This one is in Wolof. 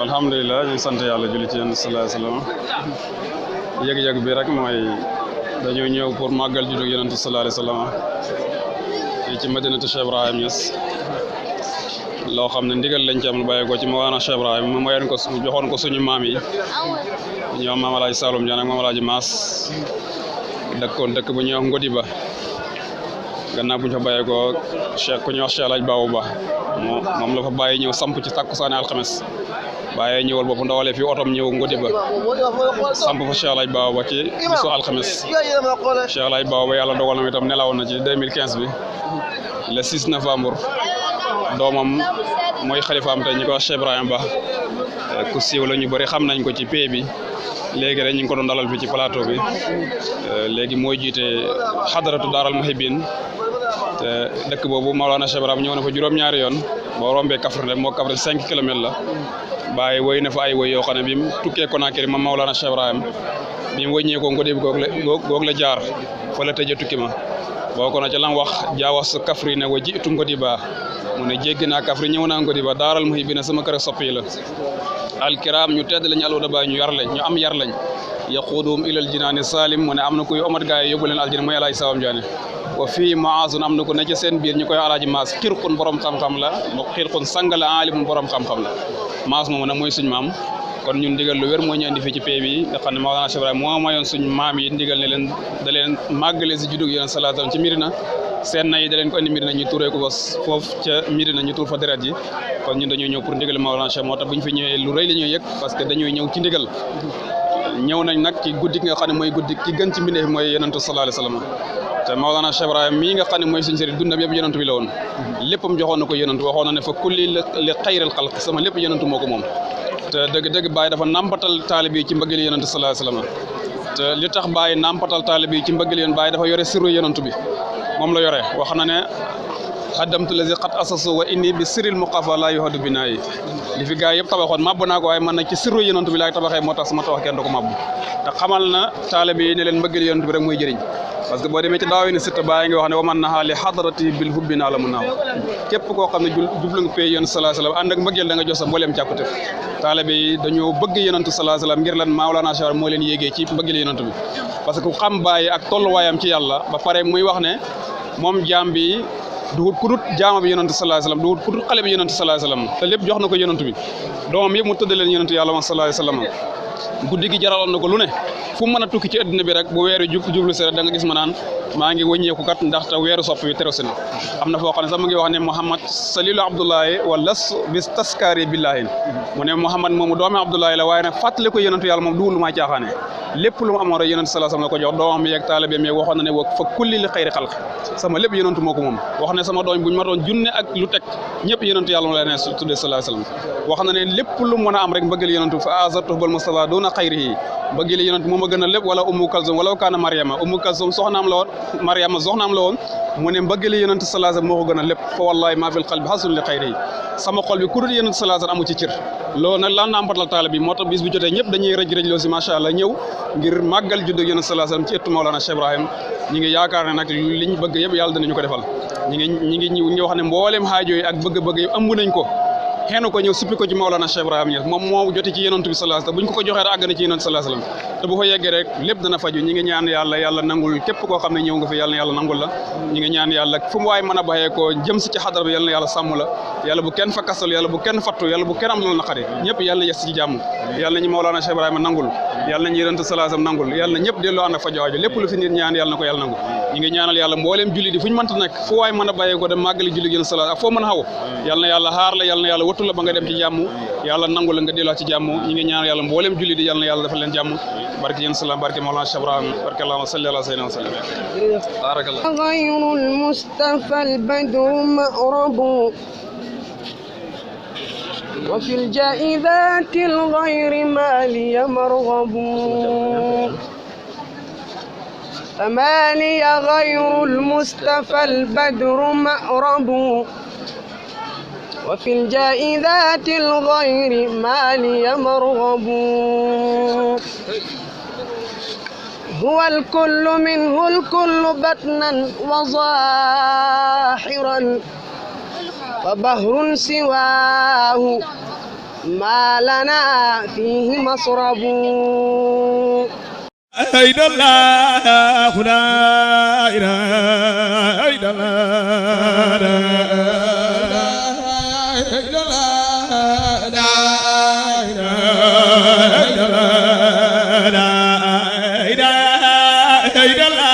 alhamdulilah ñu sant yàlla julli ci yéen sallallahu alayhi wasallam yëg-yëg bi rek mooy dañoo ñëw pour màggal juddu yonent sallallahu alayhi wasallam fii ci madinatu Cheikh Ibrahim Niass loo xam ne ndigal lañ ci am lu bàyyi ko ci Mawlana Cheikh Ibrahim mu mayoon ko joxoon ko suñu maam yi ñoom maam Alaaji Saloum Diané ak maam Alaaji Maas dëkkoon dëkk bu ñuy wax Ngodiba gannaaw bu ñu fa bàyyee ko Cheikh ku ñuy wax Cheikh Alaaji Babou Ba moom la fa bàyyi ñëw samp ci takkusaani alxames bàyyee ñëwal bopp ndawalee fii otom ñëw Ngodiba samp fa Cheikh Alaaji Babou Ba ci bisu alxames Cheikh Alaaji Babou Ba yàlla dogal na itam nelawoon na ci 2015 bi le 6 novembre doomam mooy xalifaam tey ñu ko wax Cheikh Ibrahim Ba ku siiw la ñu bëri xam nañ ko ci pay bi léegi rek ñu ngi ko doon dalal fii ci plateau bi léegi mooy jiite xadaratu daaral muhibbin te dëkk boobu Mawlana Cheikh Ibrahim ñëw na fa juróom-ñaari yoon boo rombee Kaffrine moo Kaffrine 5 kilomètres la bàyyi woy na fa ay woy yoo xam ne bi mu tukkee Conakry moom Mawlana Cheikh Ibrahim bi mu wëññee ko Ngodiba goog la jaar fa la tëjee tukki ma boo ko na ca lan wax jaawas Kaffrine wa jiitu Ngodiba mu ne jéggi naa Kaffrine ñëw naa Ngodiba daaral muhibbin sama kër soppi la alkiram ñu tedd lañu aludaba ñu yar lañ ñu am yar lañ yaquudum ilal jinaani salim mu ne am na kuy omat gaay yóbbu leen aljina mooy Alaaji Saloum Diané wa fii maazun am na ku ne ci seen biir ñu koy Alaaji Maas xirqun borom xam-xam la mo xirqun sang la alimun borom xam-xam la Maas moomu nag mooy suñ maam kon ñun ndigal lu wér moo ñu indi fii ci pay bi nga xam ne Mawlana Cheikh Ibrahim moo mayoon suñ maam yi ndigal ne leen da leen màggale si juddug yéen sallallahu alayhi wasallam ci Mirina seen na yi da leen ko indi Mirina ñu turee ko ba foofu ca Mirina ñu tuur fa deret ji kon ñun dañuy ñëw pour ndigal Mawlana Cheikh moo tax bu ñu fi ñëwee lu rëy la ñuy yëg parce que dañuy ñëw ci ndigal ñëw nañ nag ci guddi gi nga xam ne mooy guddi ki gën ci mbindeef mooy yonentu sallallahu alayhi wasallam te Mawlana Cheikh Ibrahim mii nga xam ne mooy suñu sëriñ dundam yëpp yonentu bi la woon léppam joxoon na ko yonentu waxoon na ne fa kulli li xayril xalq sama lépp yonentu moo ko moom te dëgg-dëgg Baye dafa nampatal taalib yi ci mbëggeel yonentu sallallahu alayhi wasallam te li tax Baye nampatal taalib yi ci mbëggeel yoon Baye dafa yore sirru yonentu bi moom la yore wax na ne xaddamtu lazi xat asasu wa inni bi siril muqafa laa yuhadu binaa yi li fi gars yëpp tabaxoon màbb naa ko waaye man nag ci sirru yonentu bi laay tabaxee moo tax sama tabax kenn du ko màbb te xamal na taalibe yi ne leen mbëggeel yonentu bi rek muy jëriñ parce que boo demee ci daaw ni sitta Baye nga wax ne wa man nahaa li xadarati bil hubbi naa la mun naaw képp koo xam ne jublu nga pay yonent sallallahu alayhi wasallam ànd ak mbëggeel da nga jox sa mbooleem càkkute taalibe yi dañoo bëgg yonentu sallallahu alayhi wasallam ngir lan Mawlana Cheikh moo leen yéegee ci mbëggeel yonentu bi parce que ku xam Baye ak tolluwaayam ci yàlla ba pare muy wax ne moom jaam bi duhut ku dut jaama bi yonentu sallallahu alayhi wasallam duhut ku dut xale bi yonentu sallallahu alayhi wasallam te lépp jox na ko yonentu bi doomam yëpp mu tëdd leen yonentu yàlla moom sallallahu alayhi wasallam guddi gi jaraloon na ko lu ne fu mu mën a tukki ci adduna bi rek bu weeru jublu si rek da nga gis ma naan maa ngi wëññeeku kat ndaxte weeru sopp bi terosi na am na foo xam ne sax mu ngi wax ne Muhammad salilu Abdullahi wa las bis taskaari billahi mu ne Muhammad moomu doomi Abdullahi la waaye nag fàttali ko yonentu yàlla moom duwul lu maa caaxaane lépp lu mu amoon rek yonentu sallallahu alayhi wasallam la ko jox doomam yeeg taalibeem yeeg waxoon na ne wa fa kulli li xayri xalq sama lépp yonentu moo ko moom wax ne sama doom buñu ma doon junne ak lu teg ñëpp yonentu yàlla mo la ne tuddee sallallahu alayhi wasallam wax na ne lépp lu mu mën a am rek mbëggal yonentu fa azartu bal mustafa duna xayrihi mbëggeel yonent moom a gën a lépp wala Ummu Kalsum wala kaana Mariama Ummu Kalsum soxnaam la woon Mariama soxnaam la woon mu ne mbëggeel yonent sallallahu alayhi wasallam moo ko gën a lépp fa wallahi maa fil qalbi hasun li xayri sama xol bi ku dul yonent sallallahu alayhi wasallam amu ci cër loolu nag lan nampatal taala bi moo tax bis bu jotee ñëpp dañuy rëj loo si macha allah ñëw ngir màggal juddu yonent sallallahu alayhi wasallam ci ëttu Mawlana Cheikh Ibrahim ñi ngi yaakaar ne nag liñ bëgg yëpp yàlla dinañu ko defal ñi ngi wax ne mbooleem xaajo yi ak bëgg-bëgg yi ëmb nañ ko xeenu ko ñëw suppi ko ci Mawlana Cheikh Ibrahim Niass moom moo joti ci yonent bi sallallahu alayhi wasallam bu ñu ko joxee rek àgg na ci yonent sallallahu alayhi wasallam te bu fa yeggee rek lépp dana faju ñi ngi ñaan yàlla nangul képp koo xam ne ñëw nga fi yàlla na yàlla nangul la ñi ngi ñaan yàlla fu mu waay mën a baxee ko jëm si ci xadara bi yàlla na yàlla sàmm la yàlla bu kenn fa kastal yàlla bu kenn fattu yàlla bu kenn am loolu naqari ñëpp yàlla na yes ci jàmm yàlla nañu Mawlana Cheikh Ibrahima nangul yàlla nañu yonent sallallahu alayhi wasallam nangul yàlla na ñëpp delloo ànd ak faju aajo lépp lu fi nit ñaan yàlla na ko yàlla nangul ñi ngi ñaanal yàlla mbooleem julli di fu ñu mënta nekk fu waay mën a bàyyee ko dem màggali julli yéen sallallahu ak foo mën a xaw yàlla na yàlla xaar la yàlla na yàlla wattu la ba nga dem ci jàmm yàlla nangu la nga delloo ci jàmm ñi ngi ñaan yàlla mbooleem julli di yàlla na yàlla defal leen jàmm barke yéen salaam barke Mawlana Cheikh Ibrahim barke Allahumma salli ala sayyidina wa sallam barakallah ghayrul mustafa al-badru ma'rabu wa fil jaa'izati al-ghayri ma liya marghabu فما لي غير المصطفى البدر مأرب وفي الجائزات الغير ما لي مرغب هو الكل منه الكل بطنا وظاهرا وبهر سواه ما لنا فيه مصرب أين الله لا إله إلا الله لا إله إلا الله